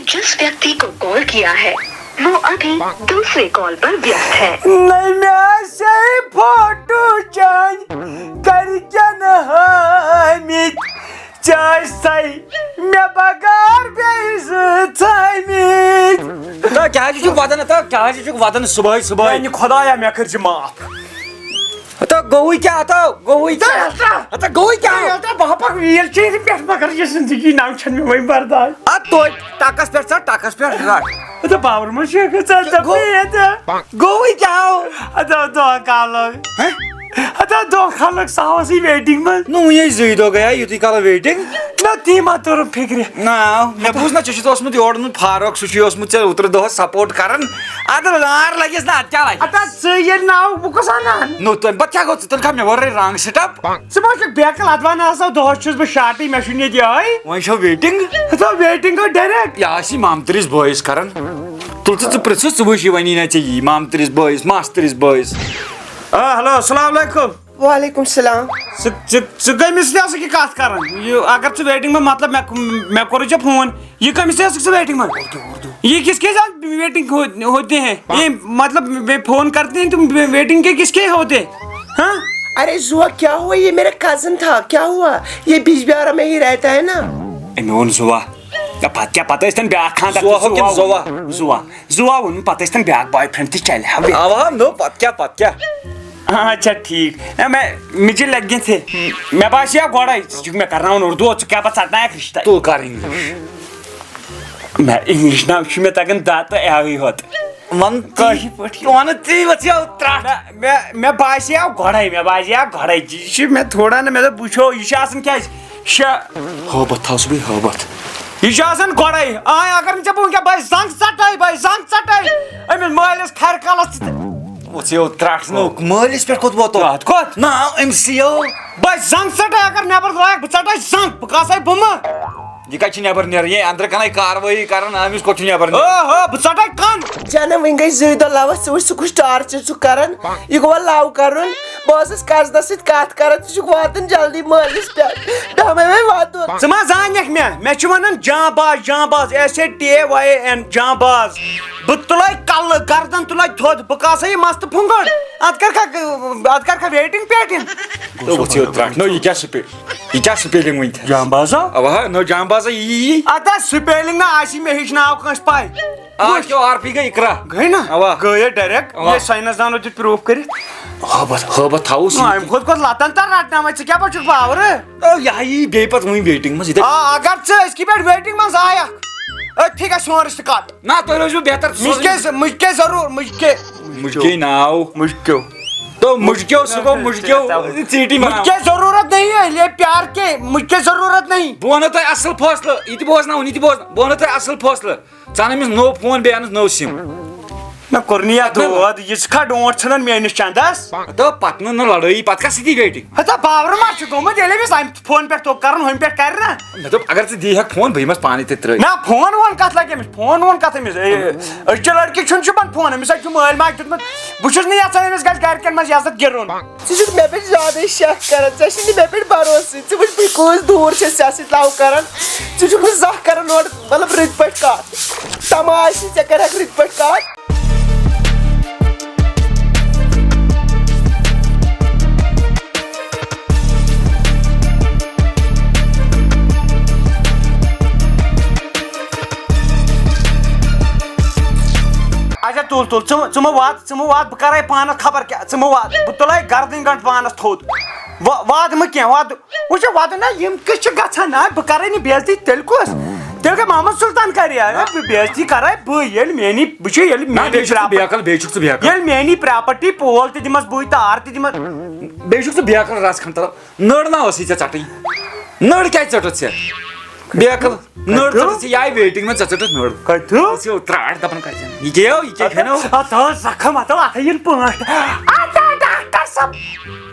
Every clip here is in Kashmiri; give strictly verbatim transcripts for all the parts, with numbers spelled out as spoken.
जिस व्यक्ति को कॉल किया है, वो अभी दूसरे कॉल पर व्यस्त है। نہ مےٚ آسے فوٹو چٲنۍ گرِکٮ۪ن ہٲمٕتۍ، ژےٚ آسے مےٚ بغٲر بیٚیہِ زٕ ژھٲمٕتۍ۔ تہٕ کیٛازِ چھُکھ وَدان، تہٕ کیٛازِ چھُکھ وَدان صُبحٲے صُبحٲے؟ میٛانہِ خۄدایا، مےٚ کٔرۍ زِ معاف۔ ہتا گوٚوٕے کیٛاہ؟ ہتا گوٚوٕے کیٛاہ؟ ہتا، ہتا گوٚوٕے کیٛاہ؟ ہتا بہٕ ہا پکہٕ ویٖل چیرِ پٮ۪ٹھ، مگر یہِ زندگی ناو چھَنہٕ مےٚ وۄنۍ برداش۔ اَدٕ توتہِ ٹکس پٮ۪ٹھ ژَٹ، ٹکس پٮ۪ٹھ رَٹ۔ ہتا باور ما چھُ گژھان ژےٚ گوٚو؟ پیٚیہِ ہتا؟ گوٚوٕے کیٛاہ ہو؟ ہتا دۄہ کالُک۔ ہہ؟ ہتا دۄہ کالُک سُہ اوسُے ویٹنگ منٛز۔ نہ وۄنۍ ہے زٕے دۄہ گٔیے یُتُے کالہٕ ویٹنگ۔ نہ تی ما توٚرُم فِکرِ۔ نہ، مےٚ بوٗز نہ ژےٚ چھُتھ اوسمُت یورٕ نہٕ فاروق، سُہ چھُے اوسمُت ژےٚ اوترٕ دۄہس سپورٹ کران۔ اَدٕ لار لگٮ۪س نہ، اَدٕ کیٛاہ لگٮ۪س؟ ہتا ژٕ ییٚلہِ ناو بہٕ کُس اَنہٕ ہن؟ نو تَمہِ پتہٕ کیٛاہ گوٚو؟ ژٕ تیٚلہِ کھا مےٚ وَرٲے رانگ سٹاپ؟ ژٕ ما چھُکھ بیکل ادوان آسان، دۄہس چھُس بہٕ شاٹٕے، مےٚ چھُنہٕ ییٚتہِ یِہوٚے۔ وۄنۍ چھو ویٹنگ؟ ہتا ویٹنگ گٔے ڈایریکٹ۔ یہِ آسی مامتٕرِس بٲیِس کران۔ تُل ژٕ، ژٕ پرٛژھُس، ژٕ وٕچھ یہِ وَنی نہ ژےٚ یی مامتٕرِس بٲیِس، ماستٕرِس بٲیِس۔ آ، ہیلو، السلام علیکم۔ وعلیکم السلام۔ ژٕ، ژٕ، ژٕ کٔمِس سۭتۍ آسکھ یہِ کَتھ کران؟ یہِ، اگر ژٕ ویٹنگ منٛز، مطلب، مےٚ، مےٚ کوٚرُے ژےٚ فون، یہِ کٔمِس سۭتۍ آسکھ ژٕ ویٹنگ منٛز؟ اردو، اردو۔ یہ کس کے ساتھ ویٹنگ ہو-، ہوتے ہیں؟ یہ مطلب، میں فون کرتے ہیں، تم ویٹنگ کے کس کے ہوتے ہیں؟ ہاں؟ ارے زوا، کیا ہوا؟ یہ میرا کزن تھا، کیا ہوا؟ یہ بیج بیارہ میں ہی رہتا ہے نا۔ أمۍ ووٚن زُوا۔ نہ، پتہٕ کیٛاہ، پتہٕ ٲسۍ تَن بیٛاکھ خانٛدار تہِ زُوا ہو کِنہٕ زُوا زُوا؟ ووٚن۔ زُوا۔ زُوا ووٚن، پتہٕ ٲسۍ تَن بیٛاکھ boyfriend تہِ چلہِ ہا ویٹنگ۔ اوا، نو، پتہٕ کیٛاہ، پتہٕ کیٛاہ؟ اچھا، ٹھیٖک۔ نہ، مےٚ، مےٚ چھِ لٔگِتھ ہے۔ مےٚ باسیو گۄڈَے، ژٕ چھُکھ مےٚ کرناوان اردو، ژٕ کیٛاہ پتہٕ ژٹناوکھ رِشتَے؟ تُل کر انگلش۔ مےٚ انگلش ناو چھُ مےٚ تَگان دَ تہٕ ایوٕے ہوت۔ وَن تی۔ کٲشِر پٲٹھۍ۔ ژٕ وَن تی، وَژھ یَو ترٛٹھ۔ مےٚ، مےٚ، مےٚ باسیو گۄڈَے، مےٚ باسیو گۄڈَے۔ یہِ چھِ مےٚ تھوڑا نہ، مےٚ دوٚپ، وٕچھو، یہِ چھِ آسان کیٛازِ؟ شےٚ۔ ہٲبَتھ تھاو سُہ بیٚیہِ ہٲبَتھ۔ یہِ چھِ آسان گۄڈَے۔ آے، اگر نہٕ ژےٚ بہٕ وٕنکٮ۪ن، بہٕ زنٛگ ژَٹَے، بہٕ زنٛگ ژَٹَے۔ أمِس مٲلِس کھَرِ کَلَس تہِ۔ وٕژھ یو ترٛٹھ نہٕ مٲلِس پٮ۪ٹھ کوٚت ووتو؟ ترٛٹھ کوٚت؟ نہ، أمۍ سٕے یو۔ بہٕ زنٛگ ژَٹَے، اگر نٮ۪بر درٛایَکھ، بہٕ ژَٹَے زنٛگ، بہٕ کاسَے بُمہٕ۔ یہِ کَتہِ چھِ نٮ۪بر نیران؟ یہِ أنٛدرٕ کَنَے کاروٲیی کَران، أمِس کوٚت چھُ نٮ۪بر نیرُن؟ ہو، ہو، بہٕ ژَٹَے کَن۔ جنم وۄنۍ گٔے زٕے دۄہ لَوَس، ژٕ وٕچھ سُہ کُس ٹارچَر چھُ کَران۔ یہِ گوٚوا لَو کَرُن؟ بہٕ ٲسٕس کَزنَس سۭتۍ کَتھ کَران، ژٕ چھُکھ واتان جلدی مٲلِس پٮ۪ٹھ۔ بیٚہمَے وۄنۍ وَدُن۔ ژٕ ما زانَکھ مےٚ؟ مےٚ چھِ وَنان جاں باز، جاں باز، S A T A Y A N, جاں باز۔ بہٕ تُلے کلہٕ، گردن تُلے تھوٚد، بہٕ کاسے یہِ مستہٕ پھُنٛگُر۔ اتھ کر کھا، اتھ کر کھا ویٹنگ پیٹنگ۔ تو وٕچھِو ترٛٹھ۔ نو، یہِ کیٛاہ سپے-، یہِ کیٛاہ سپیلنگ ؤنۍ تھَس؟ جامبازا؟ اوا، نو جامبازا یی یی۔ اتھ آسہِ سپیلنگ نہ آسی، مےٚ ہیٚچھ ناو کٲنٛسہِ پاے۔ آ، وٕچھ۔ کیٛاہ آر پی گٔے اقرا۔ گٔے نا؟ اوا۔ گٔے ہے ڈایریکٹ۔ اوا۔ یہِ ساینس دانو دیُت پروف کٔرِتھ۔ ہٲبتھ، ہٲبتھ تھاوو سۭتۍ۔ امہِ کھۄتہٕ کھۄتہٕ لتن تر رٹناوے ژٕ کیٛاہ پٲٹھۍ چھُکھ باورٕ؟ او، یہِ ہا یی بیٚیہِ پتہٕ وٕنہِ ویٹنگ منٛز، یہِ دپہِ آ، اگر ژٕ أزکہِ پٮ۪ٹھ ویٹنگ منٛز آیکھ، أتھی گژھِ سون رشتہٕ کٹ۔ نہ، تُہۍ روٗزِو بہتر، ژٕ مجھ سوز کے، مجھ کے ضرور، مجھ کے۔ مجھ کے ناو۔ مجھ کیو۔ تو مجھ کیو، سُہ گوٚو مجھ کیو، ژیٖٹی مجھ بناو۔ کے ضرورت نہیں ہے، یہ پیار کے، مجھ کے ضرورت نہیں۔ بہٕ وَنو تۄہہِ اَصٕل فٲصلہٕ، یہِ تہِ بوزناوُن، یہِ تہِ بوزناوُن۔ بہٕ وَنو تۄہہِ اَصٕل فٲصلہٕ۔ ژٕ اَن أمِس نوٚو فون، بیٚیہِ اَنُس نٔو سِم۔ مےٚ کوٚر نہٕ یَتھ دود، یہِ ژٕ کھا ڈونٛٹھ ژھٕنان میٲنِس چندس؟ تہٕ پَتہٕ نہٕ، نہٕ لڑٲیی، پَتہٕ کَس سۭتی ویٹِنٛگ؟ ہتا باورٕ ما چھُ گوٚمُت، ییٚلہِ أمِس اَمہِ فون پٮ۪ٹھ توٚگ کَرُن، ہُمہِ پٮ۪ٹھ کَرِ نا؟ مےٚ دوٚپ، اگر ژٕ دِیہِ ہَکھ فون، بہٕ یِمَس پانَے تَتہِ ترٛٲوِتھ۔ نہ، فون وون کَتھ لَگہِ أمِس؟ فون وون کَتھ أمِس؟ اے، أزچہِ لڑکی چھُنہٕ شوٗبان فون، أمِس ہا چھُ مٲلۍ ماجہِ دیُتمُت۔ بہٕ چھُس نہٕ یَژھان أمِس گژھِ گَرِکٮ۪ن منٛز عزت گِرُن۔ ژٕ چھُکھ مےٚ پٮ۪ٹھ زیادَے شک کران، ژےٚ چھُے نہٕ مےٚ پٮ۪ٹھ بھروسٕے۔ ژٕ وٕچھ بہٕ کۭژ دوٗر چھَس ژےٚ سۭتۍ love کران، ژٕ چھُکھ نہٕ زانٛہہ کران اورٕ مطلب رٕتۍ پٲٹھۍ کَتھ۔ تماش چھِ، ژےٚ کَرَکھ رٕتۍ پٲٹھۍ کَتھ۔ اچھا تُل تُل، ژٕ مہٕ، ژٕ مہٕ وات، ژٕ مہٕ وات، بہٕ کَرَے پانَس خبر کیٛاہ، ژٕ مہٕ وات، بہٕ تُلَے گردٕنۍ گنٛڈ پانَس تھوٚد۔ وَ-، واد مہٕ کینٛہہ، واد۔ وٕچھ، وَدُن نہ، یِم کِتھ چھِ گژھان؟ نہ، بہٕ کَرَے نہٕ بے عزتی، تیٚلہِ کُس؟ تیٚلہِ گٔے محمد سلطان کَرِ ہا، نہ۔ بہٕ بے عزتی کَرَے بہٕ، ییٚلہِ میٛٲنی، وٕچھ، ییٚلہِ نہ، میٛٲنی بیٚیہِ چھُکھ ژٕ property، بیکل، بیٚیہِ چھُکھ ژٕ بیکل۔ ییٚلہِ میٛٲنی property پول تہِ دِمَس بٕے، تار تہِ دِمَس۔ بیٚیہِ چھُکھ ژٕ بیکل رَژھ کھنٛڈ تَلہٕ۔ نٔر نہ ٲسٕے ژےٚ ژَٹٕنۍ۔ نٔر کیٛازِ ژٔٹٕتھ ژےٚ؟ بیکل، نٔر کَتہِ؟ ژٔٹٕتھ ژےٚ، یہِ آیہِ waiting منٛز، ژےٚ ژٔٹٕتھ نٔر۔ کَتہِ؟ ژٕ ژےٚ ترٛاٹھ دَپان کَتہِ؟ یہِ کیٛاہ ہو، یہِ کیٛاہ کھٮ۪نو؟ اَتھ ٲس زَخم، اَتھ ٲس، اَتھ یِن پٲنٛٹھ۔ اَتھ آو ڈاکٹر صٲب۔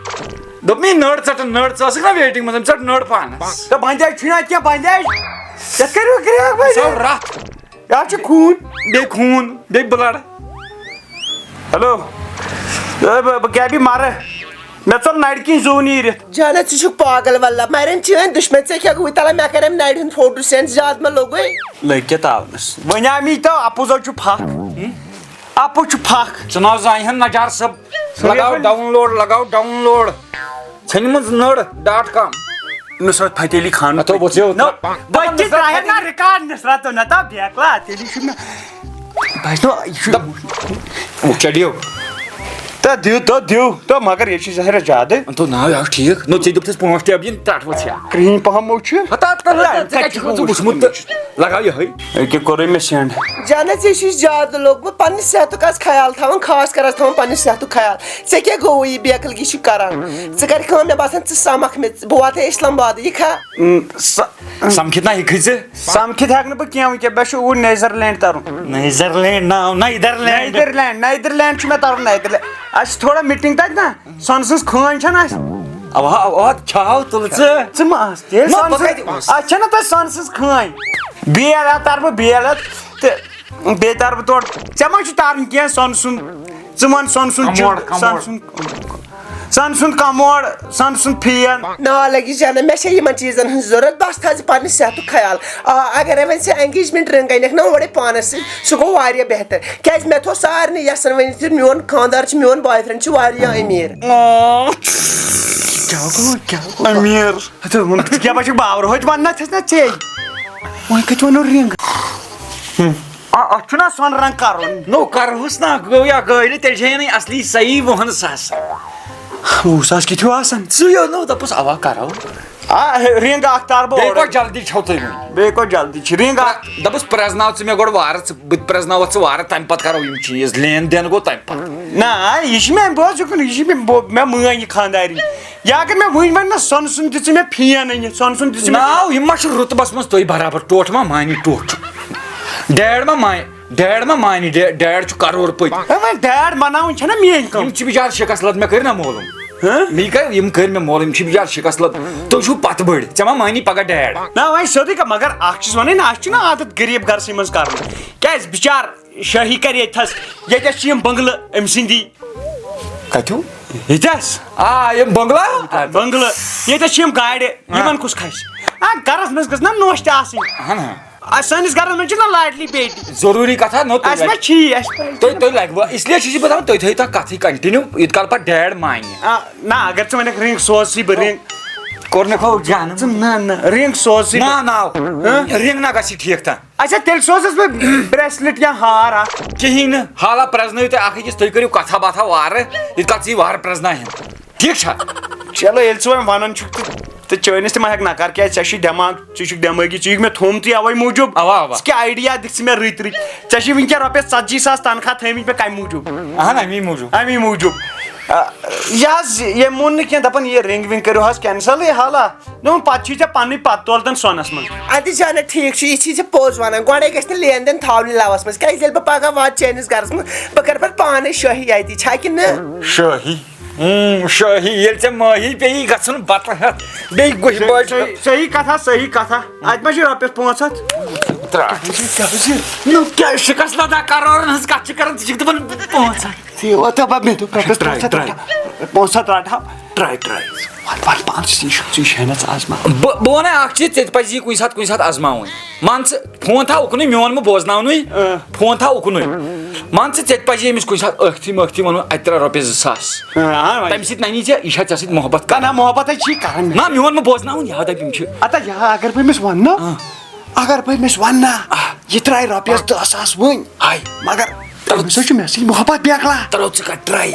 دوٚپمَے نٔر ژَٹَن، نٔر، ژٕ ٲسٕکھ نہ waiting منٛز، أمۍ ژَٹ نٔر پانَس۔ تہٕ bandage چھُنہٕ اَتہِ کینٛہہ، bandage۔ یَتھ کٔرِو crack ژٕ آو bandage۔ رَتھ۔ یہِ حظ چھُ خوٗن۔ بیٚیہِ خوٗن، بیٚیہِ blood۔ ہیلو۔ اے، بہٕ، بہٕ کیٛاہ بیٚیہِ مَرٕ؟ مےٚ ژوٚل نرِ کِنۍ زُو نیٖرِتھ۔ جانا، ژٕ چھُکھ پاگل واللہ۔ مرن چٲنۍ دُشمن، ژےٚ کیٛاہ گوٚوُے؟ تَلہ مےٚ کَرٮ۪م نرِ ہُنٛد فوٹو سینڈ، زیادٕ مہ لوٚگُے۔ لٔگۍ کیٛاہ تاونس؟ وۄنۍ آو مےٚ یہِ تو اَپُز حظ چھُ پھکھ۔ اَپُز چھُ پھکھ۔ ژٕ نہ حظ زانہِ ہن نجار صٲب۔ لگاو ڈاؤن لوڈ، لگاو ڈاؤن لوڈ۔ ژھنمٕژ نٔر ڈاٹ کام۔ نصرت فتح علی خان۔ ہتو بوزیو۔ نو، تۄہہِ تہِ ترٛایہِ ہا نہ ریکارڈ نصرت، نہ تہٕ بیکلا، تیٚلہِ چھُ مےٚ۔ بس نو، یہِ چھُ۔ وۄنۍ کیٛاہ دِیو؟ تہٕ دِیو، تہٕ دِیو، تہٕ مگر یہِ چھُ ظٲہِر زیادٕ۔ تو ناو یہِ حظ ٹھیٖک۔ نو، ژےٚ دوٚپتھَس پانٛژھ ٹیب یِن تَٹھ وٕژھ یا۔ کرٛہِنۍ پہم مو چھُ۔ ہتا، تَلہٕ، ژےٚ کَتہِ چھُکھ وٕچھمُت تہٕ لگاو یِہوٚے۔ أکیٛاہ کوٚرُے مےٚ سینڈ۔ جانا، ژےٚ چھُے زیادٕ لوٚگمُت پننہِ صحتُک آز خیال تھاوُن، خاص کر آز تھاوُن پننہِ صحتُک خیال۔ ژےٚ کیٛاہ گوٚوُے یہِ بیکلگی چھُ کران؟ ژٕ کر کٲم، مےٚ باسان ژٕ سمکھ مےٚ، بہٕ واتہٕ ہے اسلام آباد، یہِ کھا؟ ام، سا-، سمکھِتھ نہ ہیٚکھٕے ژٕ۔ سمکھِتھ ہٮ۪کہٕ نہٕ بہٕ کینٛہہ وٕنکیٚن، مےٚ چھُ اوٗرۍ نیدرلینڈ ترُن۔ نیدرلینڈ ناو، نیدرلینڈ۔ نیدرلینڈ، نیدرلینڈ چھُ مےٚ ترُن نیدرلینڈ۔ اَسہِ چھِ تھوڑا میٖٹِنٛگ تَتہِ نا، سۄنہٕ سٕنٛز خٲنۍ چھَنہٕ اَسہِ؟ اوا، اوا، چھاو تُلہٕ ژٕ۔ ژٕ ما آس تیٚلہِ نہ، سۄنہٕ بہٕ سٕنٛز؟ کَتہِ اوسُس؟ اَسہِ چھَنہٕ تَتہِ سۄنہٕ سٕنٛز خٲنۍ؟ بیل اَتھ تَرٕ بہٕ بیل اَتھ تہٕ بیٚیہِ تَرٕ بہٕ تورٕ۔ ژےٚ ما چھُ تَرُن کینٛہہ سۄنہٕ سُنٛد؟ ژٕ وَن سۄنہٕ سُنٛد کموڈ، چُن-، کموڈ۔ سۄنہٕ سُنٛد، سۄنہٕ سُنٛد کموڈ، سۄنہٕ سُنٛد پھین۔ ناو لگی جانا، مےٚ چھےٚ یِمن چیٖزن ہٕنٛز ضروٗرت، بس تھاو ژٕ پننہِ صحتُک خیال۔ آ، اگرے وۄنۍ ژےٚ engagement ring انکھ نا اورے پانس سۭتۍ، سُہ گوٚو واریاہ بہتر، کیازِ مےٚ تھوٚو سارنٕے یژھن ؤنِتھ زِ میون خانٛدار چھُ، میون boyfriend چھُ واریاہ أمیٖر۔ آ، کیٛاہ گوٚو، کیٛاہ گوٚو؟ أمیٖر۔ ہتہٕ ووٚن، ژٕ کیٛاہ بچکھ باورٕ ہوٚتۍ وننہ چھَس نا ژے؟ وۄنۍ کتہِ ونو ring؟ آ، اتھ چھُنہ سۄنہٕ رنٛگ کرُن۔ نو کرہوس نا، گوٚو یا گٲڑۍ، تیٚلہِ چھے نہٕ اصلی صحیح وُہن ساسن۔ وُہ ساس کِتھ ہیوٗ آسان؟ ژٕ یو نو دوٚپُس اوا کرو۔ آ، رِنٛگ اکھ تارٕ بہٕ بیٚیہِ اورَے۔ کۄس جلدی چھو تۄہہِ وۄنۍ؟ بیٚیہِ کۄس جلدی چھِ؟ رِنٛگ اکھ۔ دوٚپُس پرٛزناو ژٕ مےٚ گۄڈٕ وارٕ، ژٕ، بہٕ تہِ پرٛزناوتھ ژٕ وارٕ، تَمہِ پَتہٕ کرو یِم چیٖز، لین دین گوٚو تَمہِ پَتہٕ۔ نہ، یہِ چھِ مےٚ، بہٕ حظ چھُس، یہِ چھِ مےٚ، بہٕ، مےٚ مٲنۍ یہِ خانٛدارِنۍ۔ یا اگر مےٚ وٕنۍ وَنہِ نہ، سۄنہٕ سُنٛد دِ ژٕ مےٚ فین أنِتھ، سۄنہٕ سُنٛد دِ ژٕ مےٚ۔ ناو، یِم ما چھِ رُتبَس منٛز تُہۍ برابر؟ ٹوٹھ ما مانی ٹوٹھ؟ ڈیڈ ما مانہِ، ڈیڈ ما مانہِ، ڈے-، ڈیڈ چھُ کرور پٔتۍ۔ ہے، وۄنۍ ڈیڈ مناوٕنۍ چھَنہ میٛٲنۍ کٲم۔ یِم چھِ بِچارٕ شِکَس لد، مےٚ کٔرۍ نہ معلوٗم۔ ہہ؟ مےٚ کٔرۍ، یِم کٔرۍ مےٚ معلوٗم، یِم چھِ بِچارٕ شِکَس لد۔ تُہۍ چھِو پَتہٕ بٔڑۍ، ژےٚ ما مانی پگاہ ڈیڈ؟ نہ، وۄنۍ سیوٚدُے کَتھ، مگر اَکھ چیٖز وَنٕے نہ، اَسہِ چھُنہ عادت غریٖب گَرسٕے منٛز کَرُن۔ کیٛازِ بِچار شٲہی کَرِ ییٚتہِ تھَس، ییٚتہِ چھِ یِم بنٛگلہٕ أمۍ سٕنٛدی۔ کَتیُو؟ ییٚتٮ۪س؟ آ، یِم بنٛگلہٕ؟ آ، بنٛگلہٕ۔ ییٚتٮ۪س چھِ یِم گاڑِ، آ۔ یِمَن کُس کھَسہِ؟ آ، گَرَس منٛز گٔژھ نہ نوٚش تہِ آسٕنۍ۔ اَہَن ہا۔ آ، سٲنِس گَرَس منٛز چھِنہ لاڈلی بیٹی۔ ضروٗری کَتھا، نو تُہۍ اَسہِ ما لَگہِ۔ چھی، اَسہِ پَزِ۔ تُہۍ، تُہۍ لَگہِ وۄنۍ، اس لیے چھُس بہٕ دَپان، تُہۍ تھٲیِو تَتھ کَتھٕے continue، یوٗت کال پَتہٕ ڈیڈ مانہِ۔ آ، نہ، اگر ژٕ وَنکھ رِنٛگ سوزسٕے بہٕ رِنٛگ۔ کوٚر نہٕ کھو جانہٕ۔ ژٕ نہ، نہ، رِنٛگ سوزسٕے بہٕ۔ نہ، نہ، ہہ؟ رِنٛگ نہ گژھِ ٹھیٖک تھا۔ اچھا، تیٚلہِ سوزَس بہٕ bracelet یا ہار اَکھ۔ کِہیٖنۍ نہٕ، حالا پرٛزنٲیِو تُہۍ اَکھ أکِس، تُہۍ کٔرِو کَتھا باتھا وارٕ، یوٗت کال ژٕ یہِ وارٕ پرٛزناوِ ہن۔ ٹھیٖک چھا؟ چلو، ییٚلہِ ژٕ وۄنۍ وَنان چھُکھ تہٕ، تہٕ چٲنِس تہِ ما ہٮ۪کہٕ نکار، کیٛازِ ژےٚ چھُے دٮ۪ماغ، ژٕ چھُکھ دٮ۪مٲغی، ژٕ چھُکھ مےٚ تھوٚمتُے اَوَے موٗجوٗب۔ اَوا، اَوا۔ ژٕ کیٛاہ idea دِکھ ژٕ مےٚ رٕتۍ رٕتۍ؟ ژےٚ چھُے وٕنکٮ۪ن رۄپیَس ژَتجی ساس تنخواہ تھٲومٕتۍ مےٚ کَمہِ موٗجوٗب؟ اَہَن، اَمی موٗجوٗب۔ اَمی موٗجوٗب۔ آ، یہِ حظ، یہِ، ییٚمۍ مون نہٕ کینٛہہ، دَپان، یہِ رِنٛگ وِنٛگ کٔرِو حظ cancel، یہِ حالا۔ دوٚپُن، پَتہٕ چھُے ژےٚ پَنٕنُے پَتہٕ تولہٕ تَن سۄنَس منٛز۔ اَدٕ جانا، ٹھیٖک چھُ، یہِ چھی ژےٚ پوٚز وَنان۔ گۄڈَے گژھِ نہٕ لین دین تھاونٕے لَوَس منٛز، کیٛازِ ییٚلہِ بہٕ پَگاہ واتہٕ چٲنِس گَرَس منٛز، بہٕ کَرٕ پَتہٕ پانَے شٲہی اَتی، چھا کِنہٕ نہ؟ شٲہی؟ اۭں، شٲہی، ییٚلہِ ژےٚ مٲہی پیٚیی گژھُن بَتہٕ ہٮ۪تھ، بیٚیہِ گُہہِ صحیح، بٲجہِ۔ صحیح، صحیح کَتھا، صحیح کَتھا۔ اَتہِ ما چھِ رۄپیَس پانٛژھ ہَتھ؟ ترٛٹھ۔ کیٛاہ حظ چھِ؟ نو کیٛاہ شِکَس لَدا کَرورَن ہٕنٛز کَتھ چھِ کَران، ژٕ چھِکھ دَپان پانٛژھ ہَتھ۔ ژےٚ ووت دَپان مےٚ دوٚپ رۄپیَس ترٛاے، پانٛژھ ہَتھ ترٛاے۔ رَٹہٕ ہا، پانٛژھ ہَتھ رَٹہٕ ہا۔ Try, try. وَلہٕ، وَلہٕ، پانہٕ چھِ ژٕ، ژٕ چھُے شاینَس آزما۔ بہٕ، بہٕ وَنَے اَکھ چیٖز، ژےٚ تہِ پَزِ یہِ کُنہِ ساتہٕ، کُنہِ ساتہٕ آزماوٕنۍ۔ مان ژٕ، فون تھاو اُکنُے، میون مہٕ بوزناونُے۔ اۭں۔ فون تھاو اُکنُے۔ مان ژٕ، ژےٚ تہِ پَزِ أمِس کُنہِ ساتہٕ أکھتٕے مٔکھتٕے وَنُن، اَتہِ ترٛاو رۄپیَس زٕ ساس۔ اۭں، اۭں، وۄنۍ۔ تَمہِ سۭتۍ نَنی ژےٚ، یہِ چھا ژےٚ سۭتۍ محبت نہ، کران؟ نہ، محبت ہے چھی کران مےٚ۔ نہ، میون مہٕ بوزناوُن، یہِ ہا دَپہِ یِم چھِ۔ اَتہ، یہِ ہا اگر بہٕ أمِس وَنہٕ نا، اۭں۔ اگر بہٕ أمِس وَنہٕ نا، آ۔ یہِ ترٛایہِ رۄپیَس دَہ ساس وٕنۍ۔ ہاے۔ مگر تَلہٕ۔ أمِس حظ چھُ مےٚ سۭتۍ محبت بیکلا۔ تَلہٕ ژٕ کَر ٹرٛاے۔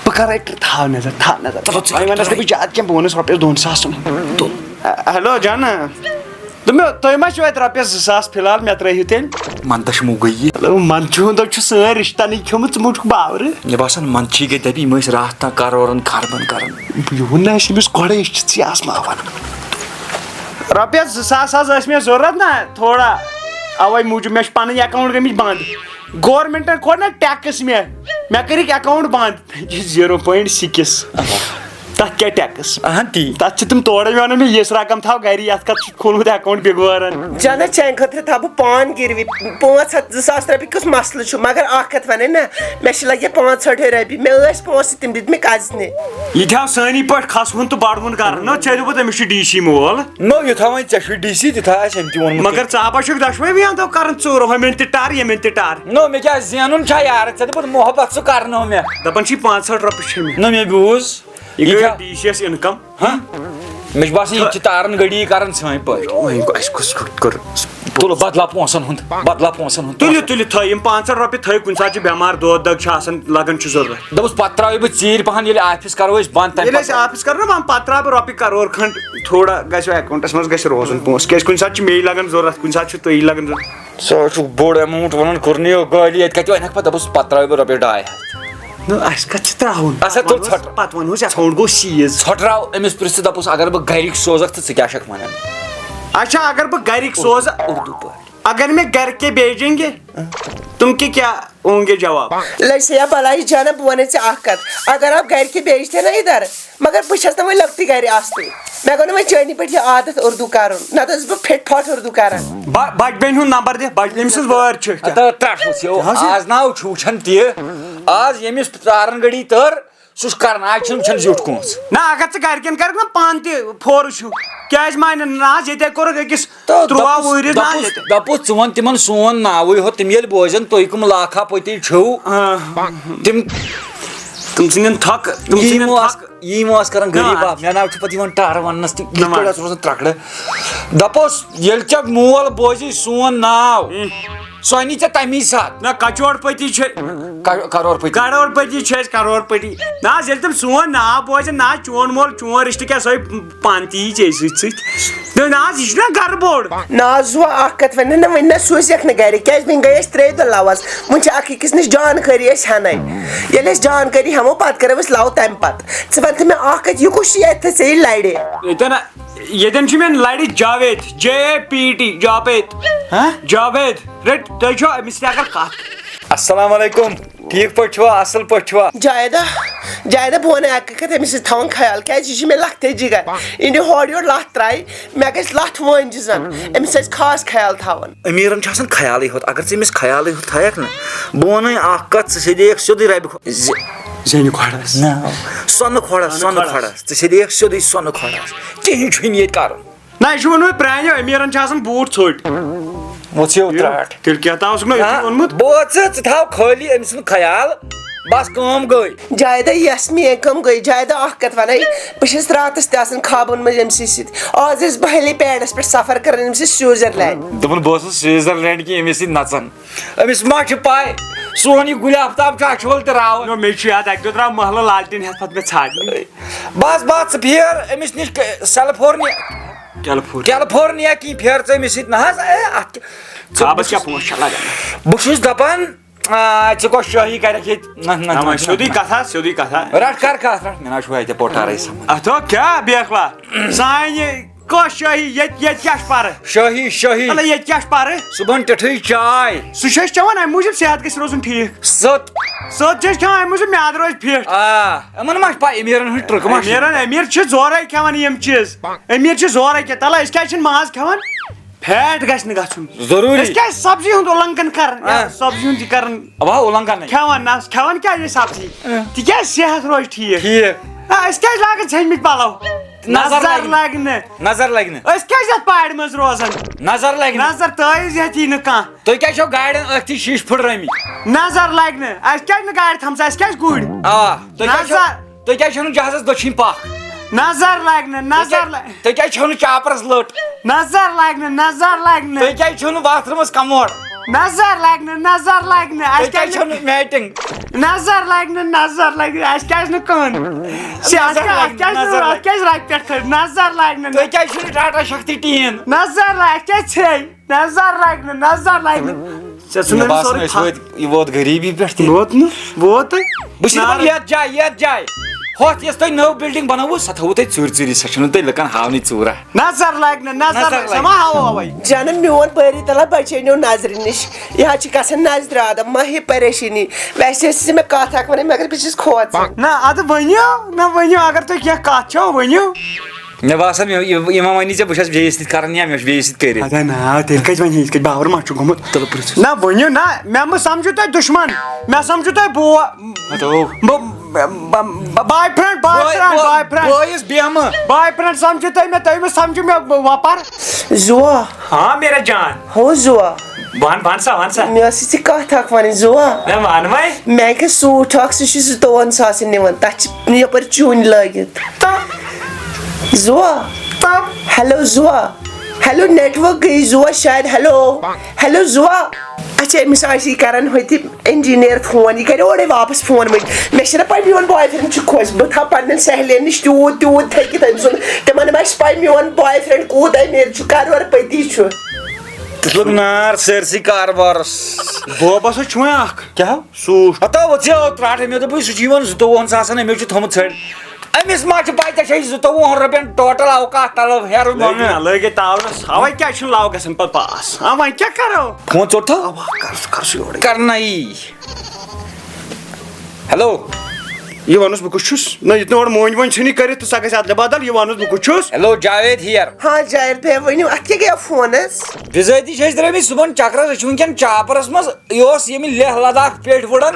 بہٕ کَرَے ٹرٛ-، تھاو نظر، تھاو نظر۔ تَلہٕ ژٕ وۄنۍ کَر وَنَس نہٕ ٹرٛاے۔ بہٕ زیادٕ کینٛہہ، بہٕ وَنَس رۄپیَس دۄن ساسَن۔ تُل۔ آ، ہیلو جانہٕ۔ دوٚپمو، تُہۍ ما چھِو اَتہِ رۄپیَس زٕ ساس فِلحال، مےٚ ترٛٲیِو تیٚلہِ؟ منٛدَچھ مو گٔیی۔ مطلب، منٛدچھِ ہُنٛد چھُ سٲنۍ رِشتَن چھُمٕژ، ژٕ مُٹھُک باورٕ۔ مےٚ باسان، منٛدچھی گٔے دَپہِ، یِم ٲسۍ راتھ تام کَرورَن خربَن کَران۔ بہٕ ووٚن نہ اَسہِ أمِس گۄڈَے، أسۍ چھِ ژےٚ آسماوان۔ رۄپیَس زٕ ساس حظ ٲسۍ مےٚ ضوٚرَتھ نہ تھوڑا، اَوَے موٗجوٗب مےٚ چھُ پَنٕنۍ account گٔمٕتۍ بنٛد۔ گورمٮ۪نٛٹَن کوٚر نہ tax مےٚ، مےٚ کٔرِکھ account بنٛد۔ Zero point six۔ تَتھ کیٛاہ ٹیکٕس؟ اہن تی۔ تَتھ چھِ تِم تورَے وَنان مےٚ، یِژھ رقم تھاو گَری، یَتھ کَتھ چھُ کھوٗلمُت account بِگوارَن۔ جنت، چانہِ خٲطرٕ تھاو بہٕ پان گِروی پانٛژھ ہَتھ، زٕ ساس رۄپیہِ۔ کیُتھ مسلہٕ چھُ؟ مگر اَکھ کَتھ وَنے نہ، مےٚ چھِ لَگہِ پانٛژھ ہٲٹھ رۄپیہِ، مےٚ ٲسۍ پونٛسہٕ، تِم دِتۍ مےٚ cousin-ہِ۔ یہِ تہِ آو سٲنی پٲٹھۍ کھَسہٕ ہُن تہٕ بَڑٕ ہُن کَرُن۔ نہ، ژےٚ دوٚپُتھ أمِس چھُ D C مول۔ نو، یُتھ ہا وۄنۍ ژےٚ چھُے D C، تہِ تھا آسہِ أمۍ تہِ ووٚنمُت۔ مگر ژٕ ہا چھُکھ دۄشوَے وِیان تو کَران ژوٗر، ہُمٮ۪ن تہِ ٹَر، ییٚمٮ۪ن تہِ ٹَر۔ نو، مےٚ کیٛاہ زینُن چھا یارٕ؟ ژےٚ دوٚپُتھ محبت ژٕ کَرنو مےٚ۔ دَپان چھِ پانٛژھ ہٲٹھ رۄپیہِ چھِ مےٚ۔ نو، مےٚ بوٗز۔ یہِ یہِ گٔے کیٛاہ؟ D C یَس income۔ ہاں؟ مےٚ چھُ باسان، یہِ تہِ چھِ تارَن گٔڑی کَران سٲنۍ پٲٹھۍ۔ وۄنۍ گوٚو اَسہِ کُس کیُتھ کوٚر؟ تُلو، بدلاو پونٛسَن ہُنٛد، بدلاو پونٛسَن ہُنٛد۔ تُلِو، تُلِو، تھٲیِو یِم پانٛژھ ہَتھ رۄپیہِ، تھٲیِو، کُنہِ ساتہٕ چھِ بٮ۪مار، دود دگ چھِ آسان، لَگان چھُ ضوٚرَتھ۔ دوٚپُس، پَتہٕ ترٛاوَے بہٕ ژیٖرۍ پَہَن، ییٚلہِ office کَرو أسۍ بنٛد، تَمہِ ییٚلہِ پَتہٕ۔ أسۍ office کَرو نا بنٛد، پَتہٕ ترٛاوٕ بہٕ رۄپیہِ کَرور کھنٛڈ، تھوڑا گژھِ account-َس منٛز گژھِ روزُن پونٛسہٕ، کیٛازِ کُنہِ ساتہٕ چھِ مے لَگان ضوٚرَتھ، کُنہِ ساتہٕ چھُ تُہی لَگان ضوٚرَتھ۔ سُہ حظ چھُ بوٚڑ amount وَنان، کوٚرنُے یو گٲلی، ییٚتہِ کَتہِ وَنَکھ پَتہٕ، دوٚپُس، پَتہٕ ترٛاوَے بہٕ رۄپیَس ڈاے ہَتھ۔ نہ، اَسہِ کَتھ چھِ ترٛاوُن؟ اَسا تُل ژھۄٹھ۔ پَتہٕ وَنہوس account گوٚو seize۔ ژھۄٹراو أمِس، پِرٛژھ ژٕ، دَپُس، اگر بہٕ گَرِکۍ سوزَکھ تہٕ ژٕ کیٛاہ چھَکھ وَنان؟ اچھا، اگر بہٕ گَرِکۍ سوزٕ، اُردو پٲٹھۍ۔ اگر میں گھر کے بھیجیں گے، تم کے کیا ہوں گے جواب؟ لَگہِ سا یا بَلاے جانہ، بہٕ وَنے ژےٚ اَکھ کَتھ۔ اگر آپ گَرِ کے بھیجتے نا اِدھر، مگر بہٕ چھَس نہٕ وۄنۍ لۄکٹٕے گَرِ آسنٕے۔ مےٚ گوٚو نہٕ وۄنۍ چٲنی پٲٹھۍ یہِ عادت اُردو کَرُن، نَتہٕ ٲسٕس بہٕ فِٹ فاٹ اُردو کَران۔ بَ-، بَچہٕ بیٚنہِ ہُنٛد نمبر دِ، بَچہٕ، أمۍ سٕنٛز وٲرۍ چھِ۔ اَدٕ ترٛٹھ وٕچھ یو، کیٛاہ حظ یہِ؟ آز ناو چھُ وٕچھان تہِ، آز ییٚمِس ژارَن گٔڑی تٔر، سُہ چھُ کران، آز چھُنہٕ وٕچھان زیُٹھ کٲنٛسہِ۔ نہ، اگر ژٕ گرِکٮ۪ن کرکھ نہ پانہٕ تہِ force ہیوٗ، کیٛازِ مانن نہٕ؟ نہ حظ، ییٚتے کوٚرُکھ أکِس تہٕ ترُواہ دوٚپُس، وُہرِس نہ حظ دوٚپُس، ییٚتہِ۔ دوٚپُس، ژٕ وَن تِمن سون ناوٕے ہوت، تِم ییٚلہِ بوزن، تُہۍ کٕم لاکھا پٔتی چھِو۔ آ۔ تِم تِم ژھٕنن تھۄکھ، تِم یی ژھٕنن مو آس-، تھۄکھ۔ یی مو آس کران غریٖب نہ۔ آ، مےٚ نہ چھُ پتہٕ یِوان ٹارٕ وَننَس تہِ، یِتھ نہ۔ پٲٹھۍ ٲس روزان ترٛکڑٕ۔ دوٚپُس، ییٚلہِ ژےٚ مول بوزِ سون ناو، ہُم۔ سۄ اَنی ژےٚ تَمی ساتہٕ۔ نہ، کچوڑ پٔتی چھِ۔ ک-، کرور پٔتی۔ کرور پٔتی چھِ أسۍ، کرور پٔتی۔ نہ حظ، ییٚلہِ تِم سون ناو بوزن، نہ حظ، چون مول، چون رِشتہٕ کیٛاہ، سۄے پانہٕ تی یی ژےٚ سۭتۍ سۭتۍ۔ نہ، نہ حظ، یہِ چھُنہ گرٕ بوٚڑ۔ نہ حظ، ہُہ اَکھ کَتھ وَنہِ نہ، وۄنۍ نہ سوٗزِکھ نہٕ گرِ، کیٛازِ وۄنۍ گٔے أسۍ ترٛیٚیہِ دۄہ لَوَس۔ وۄنۍ چھِ اَکھ أکِس نِش جانکٲری أسۍ ہٮ۪نَے۔ ییٚلہِ أسۍ جانکٲری ہٮ۪مو، پَتہٕ کَرو أسۍ love تَمہِ پَتہٕ۔ ژٕ وَن تہٕ مےٚ اَکھ کَتھ، یہِ کُس چھُ ییٚتہِ ژےٚ یہِ لَرِ؟ ییٚتٮ۪ن، ییٚتٮ۪ن چھُ مےٚ لَرِ Javed, J A P E D، جاپید۔ ہہ؟ جاوید۔ رٔٹۍ، تُہۍ چھِوا أمِس سۭتۍ اگر کَتھ؟ السلام علیکم، ٹھیٖک پٲٹھۍ چھِوا؟ اَصٕل پٲٹھۍ چھِوا؟ جاویدا، جاویدا، بہٕ وَنہٕ اَکھ کَتھ، أمِس سۭتۍ تھاوُن خیال، کیٛازِ یہِ چھِ مےٚ لَتھٕے جِگر۔ یہِ نہٕ ہورٕ یورٕ لَتھ ترٛایہِ، مےٚ گژھِ لَتھ وٲنۍ جِزَن، أمِس آسہِ خاص خیال تھاوُن۔ أمیٖرَن چھُ آسان خیالٕے ہوت، اگر ژٕ أمِس خیالٕے ہوت تھایَکھ نہ، بہٕ وَنَے اَکھ کَتھ، ژٕ سیٚدیکھ سیوٚدُے رَبہِ خۄ-، زِ-، زینہِ کھۄڈَس۔ نہ۔ سۄنہٕ کھۄڈَس، سۄنہٕ سۄنہٕ کھۄڈَس۔ کھۄڈَس۔ ژٕ سیٚدیکھ سیوٚدُے سۄنہٕ کھۄڈَس۔ کِہیٖنۍ چھُے نہٕ ییٚتہِ کَرُن۔ نہ، یہِ چھُ ووٚنمُت پرٛانیو، أمیٖرَن چھِ آسان بوٗٹھ ژھوٚٹۍ۔ وۄتھ یہِ ترٛاٹھ۔ تیٚلہِ کیٛاہ تھاوَس نہٕ أتھی نہ، ووٚنمُت؟ بہٕ ژٕ، ژٕ تھاو خٲلی أمۍ سُنٛد خیال، بَس کٲم گٔے۔ جایدہ، یۄس میٛٲنۍ کٲم گٔے، جایدہ، اَکھ کَتھ وَنَے، بہٕ چھَس راتَس تہِ آسان خابَن منٛز أمۍ سٕے سۭتۍ۔ آز ٲسٕس بہٕ ہیلی پیڈَس پٮ۪ٹھ سفر کَران أمۍ سۭتۍ سوئٹزرلینڈ۔ دوٚپُن، بہٕ اوسُس سوئٹزرلینڈ کہِ أمِس سۭتۍ نَژان۔ أمِس ما چھِ پَے، سون یہِ گُلہِ آفتاب چھُ اَچھول تہِ راوان۔ نو، مےٚ چھُ یاد، اَکہِ دۄہ درٛاو محلہٕ لالٹیٖن ہٮ۪تھ پَتہٕ مےٚ ژھانٛڈنہِ۔ بس، بس، ژٕ پھیر أمِس نِش ک-، سیلفورنیا۔ کیلفورنیا۔ کیلفورنیا کِنۍ پھیر ژٕ أمِس سۭتۍ۔ نہ حظ، اے، اَتھ کیٛاہ، ژٕ، بہٕ خابس چھُس، کیٛاہ پونٛسہٕ چھےٚ لگان؟ بہٕ چھُس دَپان، آ، ژےٚ کۄس شٲہی کَرٮ۪کھ ییٚتہِ؟ نہ، نہ، نہ، نہ، نہ۔ سیوٚدُے کَتھا، سیوٚدُے کَتھا۔ رَٹ کَر کَتھ، رَٹ، مےٚ نہ چھُ اَتہِ پوٹارَے سَمٕجھ۔ اَتھ ہو کیٛاہ بیکھوا؟ سانہِ کۄس شٲہی؟ ییٚتہِ، ییٚتہِ کیٛاہ چھُ پَرٕ؟ شٲہی، شٲہی۔ مطلب، ییٚتہِ کیٛاہ چھُ پَرٕ؟ صُبحن ٹِٹھٕے چاے۔ سُہ چھِ أسۍ چٮ۪وان اَمہِ موٗجوٗب صحت گژھِ روزُن ٹھیٖک۔ سٔت۔ سٔت چھِ أسۍ کھٮ۪وان اَمہِ موٗجوٗب میٛادٕ روزِ فِٹ۔ آ، یِمَن ما چھِ پَے أمیٖرَن ہٕنٛز ٹرٛک ما چھِ؟ أمیٖرَن، أمیٖر چھِ زورَے کھٮ۪وان یِم چیٖز۔ أمیٖر چھِ زورَے کھٮ۪وان۔ تَلہ، أسۍ کیٛازِ چھِنہٕ ماز کھٮ۪وان؟ فیٹ گژھِ نہٕ گژھُن۔ ضروٗری۔ أسۍ کیٛازِ سبزی ہُنٛد اُلنٛگھن کران؟ آ۔ سبزی ہُنٛد یہِ کران۔ اَوا، اُلنٛگھنٕے۔ کھٮ۪وان نہ، کھٮ۪وان کیٛازِ یہِ سبزی؟ آ۔ تِکیٛازِ صحت روزِ ٹھیٖک۔ ٹھیٖک۔ آ، أسۍ کیٛازِ لاگان ژھیٚنمٕتۍ پَلو؟ نظر نظر لگہِ نہٕ۔ لگہِ نہٕ۔ نظر لگہِ نہٕ۔ أسۍ کیٛازِ یَتھ پارِ منٛز روزان؟ نظر لگہِ نہٕ۔ نظر تٲیٖز ہٮ۪تھ یی نہٕ کانٛہہ۔ تُہۍ کیٛازِ چھِو گاڑٮ۪ن أکھۍ تھی شیٖشہٕ پھٕٹرٲمٕتۍ؟ نظر لگہِ نہٕ۔ اَسہِ کیٛازِ نہٕ گاڑِ تھَمژٕ؟ اَسہِ کیٛازِ گُرۍ؟ آ، تُہۍ کیٛازِ چھِو نظر۔ تُہۍ کیٛازِ چھِو نہٕ جہازس دٔچھِنۍ پکھ؟ نظر لگہِ نہٕ، تُہۍ نظر کیٛازِ، لگہِ۔ تُہۍ کیٛازِ چھِو نہٕ چاپرس لٔٹ؟ نظر لگہِ نہٕ، نظر لگہِ نہٕ۔ تُہۍ کیٛازِ چھِو نہٕ باتھ روٗمس کموڈ؟ نظر لگہِ نہٕ، نظر لگہِ نہٕ۔ تُہۍ اَسہِ کیٛازِ کیٛازِ چھِو نہٕ، نہٕ میٹنگ؟ نظر لگہِ نہٕ، نظر لگہِ نہٕ۔ اَسہِ کیٛازِ نہٕ کٕہٕنۍ؟ نظر لگہِ، اَسہِ کیٛازِ نہٕ، نظر اَسہِ لگہِ۔ کیٛازِ رۄپیہِ پٮ۪ٹھ کھٔتۍ؟ نظر لگہِ نہٕ۔ تُہۍ کیٛازِ چھِو نہٕ ٹاٹا شکتی ٹیٖن؟ نظر لگہِ، اَسہِ کیٛازِ ژھیٚے؟ نظر لگہِ نہٕ، نظر لگہِ نہٕ۔ ژےٚ ژھُن مےٚ أمِس باسان، سورُے أسۍ پتھ۔ وٲتۍ، یہِ ووت غریٖبی پٮ۪ٹھ تہِ۔ ووت نہٕ، ووت۔ بہٕ چھُس دَپان، نار۔ یَتھ جایہِ، یَتھ جایہِ۔ ہوٚتھ یۄس تۄہہِ نٔو building بنٲوٕو، سۄ تھٲوٕو تۄہہِ ژوٗرِ ژوٗرِ، سۄ چھَنہٕ تۄہہِ لُکن ہاونٕے ژوٗرا۔ نظر لگہِ نہٕ، نظر نظر لگہِ، سۄ لگہِ۔ ما ہاوو اَوَے؟ جانم میون بٲری تعالیٰ بچٲونیو نظرِ نِش۔ یہِ حظ چھِ گژھان نظرِ آدم، مہ ہیٚیِو پریشٲنی۔ ویسے ٲسٕس نہٕ مےٚ کَتھ اکھ وَنٕنۍ، مگر بہٕ چھَس کھوژان۔ نہ، اَدٕ ؤنِو، نہ ؤنِو، اگر تۄہہِ کینٛہہ کَتھ چھو، ؤنِو۔ مےٚ باسان، یہِ، یہِ، یہِ ما وَنی ژےٚ، بہٕ چھَس بیٚیِس سۭتۍ کَران یا مےٚ چھُ بیٚیِس سۭتۍ کٔرِتھ۔ اَدٕ نا، تیٚلہِ کَتہِ وَنہِ یہِ، یِتھ کٔنۍ باوَر ما چھُ گوٚمُت؟ تُلہٕ پرٛژھ۔ نہ، ؤنِو نا، مےٚ مہٕ سَمجھِو تُہۍ دُشمَن، مےٚ سَمجھِو تُہۍ بو-، ہَتو۔ بہٕ، بہٕ، بہٕ، boyfriend، boyfriend، بٲے-، boyfriend۔ بٲیِس بیمہٕ۔ Boyfriend سَمجھِو تُہۍ مےٚ، تُہۍ مہٕ سَمجھِو مےٚ وۄپَر۔ زُوا۔ ہاں، میرا جان۔ ہو زُوا۔ وَن، وَن سا، وَن سا۔ مےٚ ٲسٕے ژےٚ کَتھ اَکھ وَنٕنۍ، زُوا۔ نہ، وَن وَے۔ مےٚ کیٛاہ suit اَکھ، سُہ چھُ زٕتووُہَن ساسَن نِوان، تَتھ چھِ یَپٲرۍ چوٗنۍ لٲگِتھ۔ تہٕ؟ زُوا۔ تہٕ؟ Hello زُوا۔ Hello network گٔیے زُوا شاید۔ Hello۔ Hello زُوا۔ اچھا، أمِس آسہِ یہِ کران ہوٚتہِ engineer phone، یہِ کرِ اورَے واپس phone وۄنۍ۔ مےٚ چھِنہ پَے میون boyfriend چھُ خۄش، بہٕ تھاوٕ پننٮ۪ن سہیلیَن نِش تیوٗت تیوٗت تھٔکِتھ أمۍ سُنٛد، تِمن ما آسہِ پَے میون boyfriend کوٗت أمیٖر چھُ، کرور پٔتی چھُ۔ ژٕ لوٚگ نار سٲرسٕے کاربارس۔ بوبس حظ چھُ وۄنۍ اکھ۔ کیٛاہ؟ سوٗٹ۔ ہتا وۄژھ یہِ ترٛاٹھ، مےٚ دوٚپُے سُہ چھُ یِوان زٕتووُہن ساسن، أمِس چھُ تھوٚمُت ژھٔڑ۔ أمِس ما چھِ پَے ژےٚ چھے زٕتووُہن رۄپین total اوقات تلو ہیرٕ لٔگۍ لوننہٕ؟ نا، لٲگِتھ تاونس۔ اَوَے کیٛازِ چھُنہٕ لاو گژھان پتہٕ پاس؟ آ، وۄنۍ کیٛاہ کرو؟ فون ژوٚٹ تھاو۔ اَوا، کر سا، کر سا یورَے۔ کرنَے۔ ہیلو۔ یہِ وَنُس بہٕ کُس چھُس؟ نہ، یہِ تہِ اورٕ مۄنٛجہِ وۄنۍ ژھٕنی کٔرِتھ تہٕ سۄ گژھِ اَدلہِ بدل۔ یہِ وَنُس بہٕ کُس چھُس؟ ہیلو، جاوید ہِیر۔ ہاں، جاوید بھیا، ؤنِو، اَتھ کیٛاہ گٔیو فونَس؟ بِزٲتی چھِ أسۍ درٛٲمٕتۍ صُبحن چکرس، أسۍ چھِ وٕنکٮ۪ن چاپرس منٛز۔ یہِ اوس ییٚمہِ لیہہ لداخ پیٹھۍ وٕڑان۔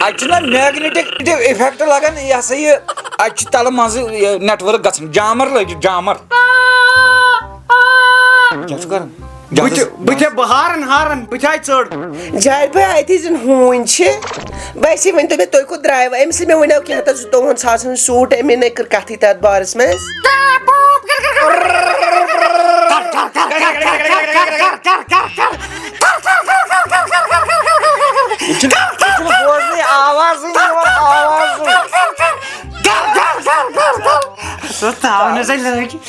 اَتہِ چھُنہ magnetic effect لگان، یہِ ہسا یہِ، اَتہِ چھُ تَلہٕ منٛزٕ یہِ network گژھان، جامر لٲگِتھ، جامر۔ کیٛاہ چھُ کران؟ بہٕ تہِ، بہٕ تہِ، بہٕ ہارن، ہارن، بہٕ تہِ آیہِ ژٔر۔ جارِ بھاے، اَتہِ زَن ہوٗنۍ چھِ۔ ویسے ؤنۍ تو مےٚ، تُہۍ کوٚت درٛایوا؟ أمِس مےٚ ؤنیو کینٛہہ تہٕ زٕتووُہن ساسن ہُنٛد suit، أمۍ نے کٔر کَتھٕے تَتھ بارَس منٛز۔ یہِ چھُنہٕ، یہِ چھُنہٕ بوزنٕے، آوازٕے نہٕ یِوان، آوازٕے۔ سُہ تھاونَس ہے لٲگۍ۔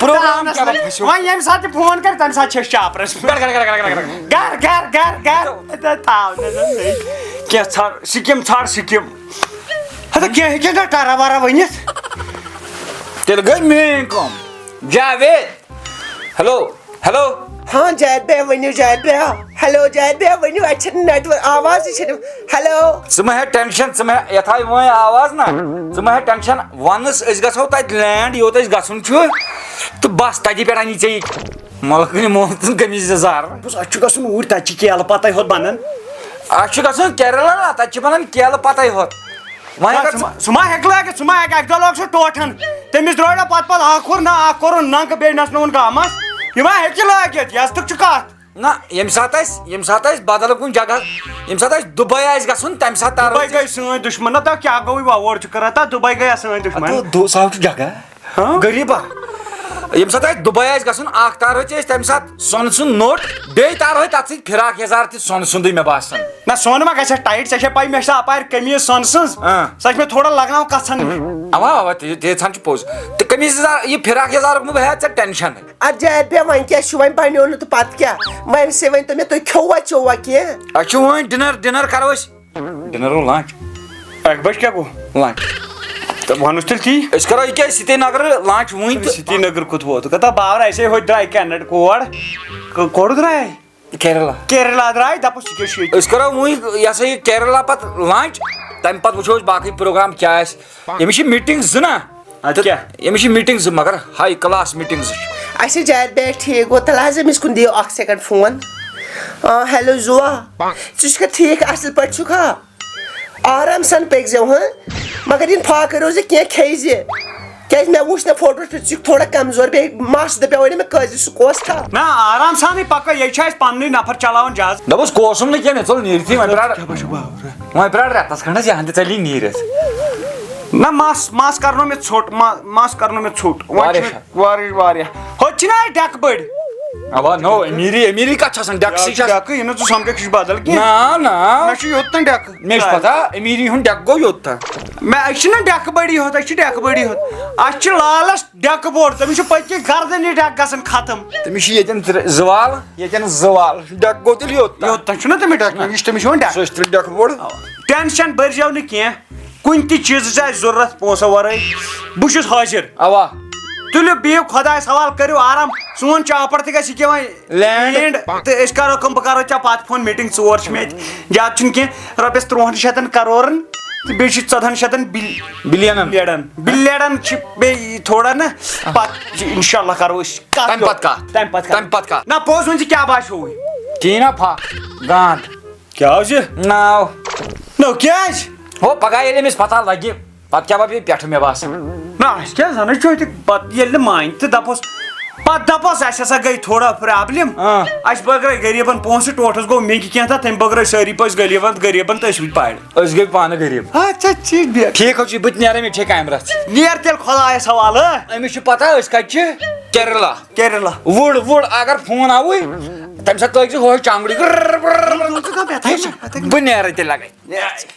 Program کَران پھٔسِو۔ وۄنۍ ییٚمہِ ساتہٕ تہِ فون کَرِ، تَمہِ ساتہٕ چھِ أسۍ چاپرَس۔ گَر، گَر، گَر، گَر، گَر، گَر۔ گَر، گَر، گَر، گَر۔ تہٕ تھاونَس ہے لٲگۍ۔ کینٛہہ ژھار، سِکیٖم ژھار، سِکیٖم۔ ہَتہٕ کینٛہہ ہیٚکہِ نہ ٹَرا وَرا ؤنِتھ۔ تیٚلہِ گٔے میٛٲنۍ کٲم۔ جاوید۔ Hello, hello. ہاں، جاوید بھیا، ؤنِو، جاوید بھیا۔ ہیلو، جاوید بھیا، ؤنِو، اَتہِ چھَنہٕ network، آوازٕے چھَنہٕ۔ ہیلو۔ ژٕ مہ ہےٚ tension، ژٕ مہ ہےٚ، یَتھ آیہِ وۄنۍ آواز نہ، ژٕ مہ ہےٚ tension۔ وَنُس، أسۍ گژھو تَتہِ land، یوٚت أسہِ گژھُن چھُ، تہٕ بَس، تَتی پٮ۪ٹھ اَنی ژےٚ یہِ مۄلہٕ کٕنہِ مومہٕ تہٕ قمیٖض یَزار۔ بہٕ، اَسہِ چھُ گژھُن اوٗرۍ، تَتہِ چھِ کیلہٕ پَتَے ہوت بَنان۔ اَسہِ چھُ گژھُن کیرلا نا، تَتہِ چھِ بَنان کیلہٕ پَتَے ہوت۔ وۄنۍ نہ، اگر ژٕ ما، ژٕ ما ہیٚکھ لٲگِتھ، ژٕ ما ہیٚکھ، اَکہِ دۄہ لوگ سُہ ٹوٹھن، تٔمِس درٛاو نہ پَتہٕ پَتہٕ اَکھ کوٚر نہ، اَکھ کوٚرُن ننٛگہٕ، بیٚیہِ نَژنووُن گامَس۔ یہِ ما ہیٚکہِ لٲگِتھ، یَزتُک چھُ کَتھ۔ نہ، ییٚمہِ ساتہٕ اَسہِ، ییٚمہِ ساتہٕ اَسہِ بدل کُنہِ جگہ، ییٚمہِ ساتہٕ اَسہِ دُبے آسہِ گژھُن، تَمہِ ساتہٕ تَرو دُبے أسۍ۔ گٔے سٲنۍ دُشمن، نہ تہٕ کیٛاہ گوٚوُے وۄنۍ، اورٕ چھُ کران، تَتھ دُبے گٔے سٲنۍ دُشمن۔ اَدٕ دُ-، سُہ ہاو چھُ جگہ۔ ہاں؟ غریٖبا۔ ییٚمہِ ساتہٕ اَسہِ دُبے آسہِ گژھُن، اَکھ تارو ژےٚ أسۍ تَمہِ ساتہٕ سۄنہٕ سُنٛد نوٚٹ، بیٚیہِ تارو أسۍ تَتھ سۭتۍ فراق یَزار تہِ سۄنہٕ سُنٛدُے، مےٚ باسان۔ نہ، سۄنہٕ ما گژھِ اَسہِ tight، ژےٚ چھےٚ پَے، مےٚ چھِ سۄ اَپارِ قمیٖض سۄنہٕ سٕنٛز۔ آ۔ سۄ چھِ مےٚ تھوڑا لگناوان کَژھن۔ اَوا، اَوا، تہِ، تیٖژہن چھُ پوٚز۔ تہٕ قمیٖض یَزار، یہِ فراق یَزارُک مہٕ ہےٚ ژےٚ tension۔ اَدٕ جاوید بیا، وۄنۍ کیٛاہ چھُ، وۄنۍ بنیو نہٕ تہٕ پَتہٕ کیٛاہ؟ وۄنۍ سے ؤنۍ تو مےٚ، تُہۍ کھیوٚوا چیوٚوا کینٛہہ؟ اَسہِ چھُ وۄنۍ dinner، dinner کَرو أسۍ۔ Dinner گوٚو lunch۔ اَکہِ بَجہِ کیٛاہ گوٚو؟ Lunch۔ تہٕ وَنُس تیٚلہِ تی۔ أسۍ کَرو یہِ کیٛاہ سرینگرٕ lunch وٕنۍ تہٕ۔ سرینگر کوٚت ووت؟ کَتھ باورا، اَسے ہوٚتہِ درٛاے کینڈ کور۔ ک-، کوٚر درٛاے؟ کیرلا۔ کیرلا درٛاے، دَپُس یہِ کیٛاہ چھُ ییٚتہِ؟ أسۍ کَرو وٕنۍ یہِ ہسا یہِ کیرلا پَتہٕ lunch، تَمہِ پَتہٕ وٕچھو أسۍ باقٕے program کیٛاہ آسہِ۔ أمِس چھِ meeting زٕ نا؟ اَدٕ تہٕ کیٛاہ؟ أمِس چھِ meeting زٕ، مگر high class meeting زٕ چھِ۔ اچھا، جاوید بیا، ٹھیٖک گوٚو، تَلہٕ حظ أمِس کُن دِیِو اَکھ second phone۔ آ، ہیلو زُوا، ژٕ چھُکھا ٹھیٖک، اَصٕل پٲٹھۍ چھُکھا؟ آرام سان پٔکۍ زیو، ہاں، مگر یِن فاقہٕ روزِ کینٛہہ کھیٚیہِ زِ۔ کیٛازِ مےٚ وٕچھ نہ فوٹو، ژٕ چھُکھ تھوڑا کمزور، بیٚیہِ مَس دَپیو وۄنۍ مےٚ کٲنٛسہِ سُہ کوس تھاو۔ نہ، آرام سانٕے پَکو، ییٚتہِ چھُ اَسہِ پَننُے نفر چلاوان جہاز۔ دوٚپُس کوسُم نہٕ کینٛہہ، مےٚ ژوٚل نیٖرتھٕے، وۄنۍ پرٛار، کیٛاہ پَتہٕ چھُ باورٕ؟ وۄنۍ پرٛار رٮ۪تَس کھنٛڈَس، یہِ ہَن تہِ ژَلی نیٖرِتھ۔ نہ، مَس، مَس کَرنو مےٚ ژھوٚٹ، مَ-، مَس کَرنو مےٚ ژھوٚٹ۔ وۄنۍ واریاہ چھُ مےٚ چھُ۔ واریاہ، واریاہ۔ ہُتہِ چھِنہ اَسہِ ڈٮ۪کہٕ بٔڑۍ۔ اَوا، نو، أمیٖری، أمیٖری کَتھ چھِ آسان؟ ڈٮ۪کہٕ سٕے چھِ آسان۔ ڈٮ۪کہٕ، یہِ نہٕ ژٕ سَمکھَکھ، یہِ چھُ بدل کینٛہہ۔ نہ، نہ۔ مےٚ چھُ یوٚت تام ڈٮ۪کہٕ۔ مےٚ چھِ پَتہ، أمیٖری ہُنٛد ڈٮ۪کہٕ گوٚو یوٚت تام۔ مےٚ، أسۍ چھِنہ ڈٮ۪کہٕ بٔڑی ہوت، أسۍ چھِ ڈٮ۪کہٕ بٔڑی ہوت۔ اَسہِ چھِ لالَس ڈٮ۪کہٕ بوٚڑ، تٔمِس چھُ پٔتۍ کِنۍ گردَنہِ ڈٮ۪کہٕ گژھان ختم۔ تٔمِس چھِ ییٚتٮ۪ن ترٛےٚ، زٕ وال، ییٚتٮ۪ن زٕ وال۔ ڈٮ۪کہٕ گوٚو تیٚلہِ یوٚت تام۔ یوٚت تام چھُنہ تٔمِس ڈٮ۪کہٕ، یہِ چھُ، تٔمِس چھُ یِوان ڈٮ۪کہٕ۔ سُہ ٲسۍ ترٛےٚ ڈٮ۪کہٕ بوٚڑ۔ Tension بٔرۍزیو نہٕ کینٛہہ۔ کُنہِ تہِ چیٖزٕچ آسہِ ضروٗرت پونٛسو ورٲے، بہٕ چھُس حٲضِر۔ اَوا۔ تُلِو بِہِو خۄدایَس حوالہٕ، کٔرِو آرام۔ سون چاپڑ تہِ گژھِ یہِ کیٛاہ وۄنۍ Land۔ Land۔ تہٕ أسۍ کَرو کٲم، بہٕ کَرو ژےٚ پَتہٕ فون، meeting ژور چھِ مےٚ اَتہِ، زیادٕ چھُنہٕ کینٛہہ، رۄپیَس تُرٛوہَن شَتَن کَرورَن تہٕ بیٚیہِ چھِ ژۄدہَن شَتَن بِل-، Billion۔ Billion۔ Billion چھِ بیٚیہِ تھوڑا نہ، پَتہٕ اِنشاء اللہ کَرو أسۍ کَتھ۔ تَمہِ پَتہٕ کَتھ۔ تَمہِ پَتہٕ کَتھ۔ تَمہِ پَتہٕ کَتھ۔ نہ، پوٚز وۄنۍ ژٕ کیٛاہ باسیووُے؟ کِہیٖنۍ نہ، پھَکھ، گانٛد۔ کیٛاہ حظ یہِ؟ ناو۔ نو کیٛازِ؟ ہو، پگاہ ییٚلہِ أمِس پتہ لگہِ، پتہٕ کیٛاہ ببہِ پٮ۪ٹھٕ مےٚ باسان؟ نہ، اَسہِ کیٛاہ زَن چھُ تہِ پتہٕ ییٚلہِ نہٕ مانہِ تہٕ دَپوس، پتہٕ دَپوس، اَسہِ ہسا گٔے تھوڑا problem۔ آ۔ اَسہِ بٲگرٲے غریٖبن پونٛسہٕ، ٹوٹھس گوٚو مےٚ کہِ کینٛہہ تہٕ تٔمۍ بٲگرٲے سٲری پونٛسہٕ غریٖبن تہٕ غریٖبن تہٕ أسۍ روٗدۍ پاڑٕ۔ أسۍ گٔے پانہٕ غریٖب۔ اچھا، ٹھیٖک، بیٚہہ۔ ٹھیٖک حظ چھُ، بہٕ تہِ نیرٕ، مےٚ چھے کامہِ رژھ۔ نیر تیٚلہِ خۄدایس حوالہٕ۔ أمِس چھُ پتہ أسۍ کتہِ چھِ؟ کیرلا۔ کیرلا۔ وُڑ، وُڑ، اگر فون آوُے، تمہِ ساتہٕ لٲگۍ زِ ہۄہے چانگڑی۔ بہٕ نیرٕ تیٚلہِ لگے۔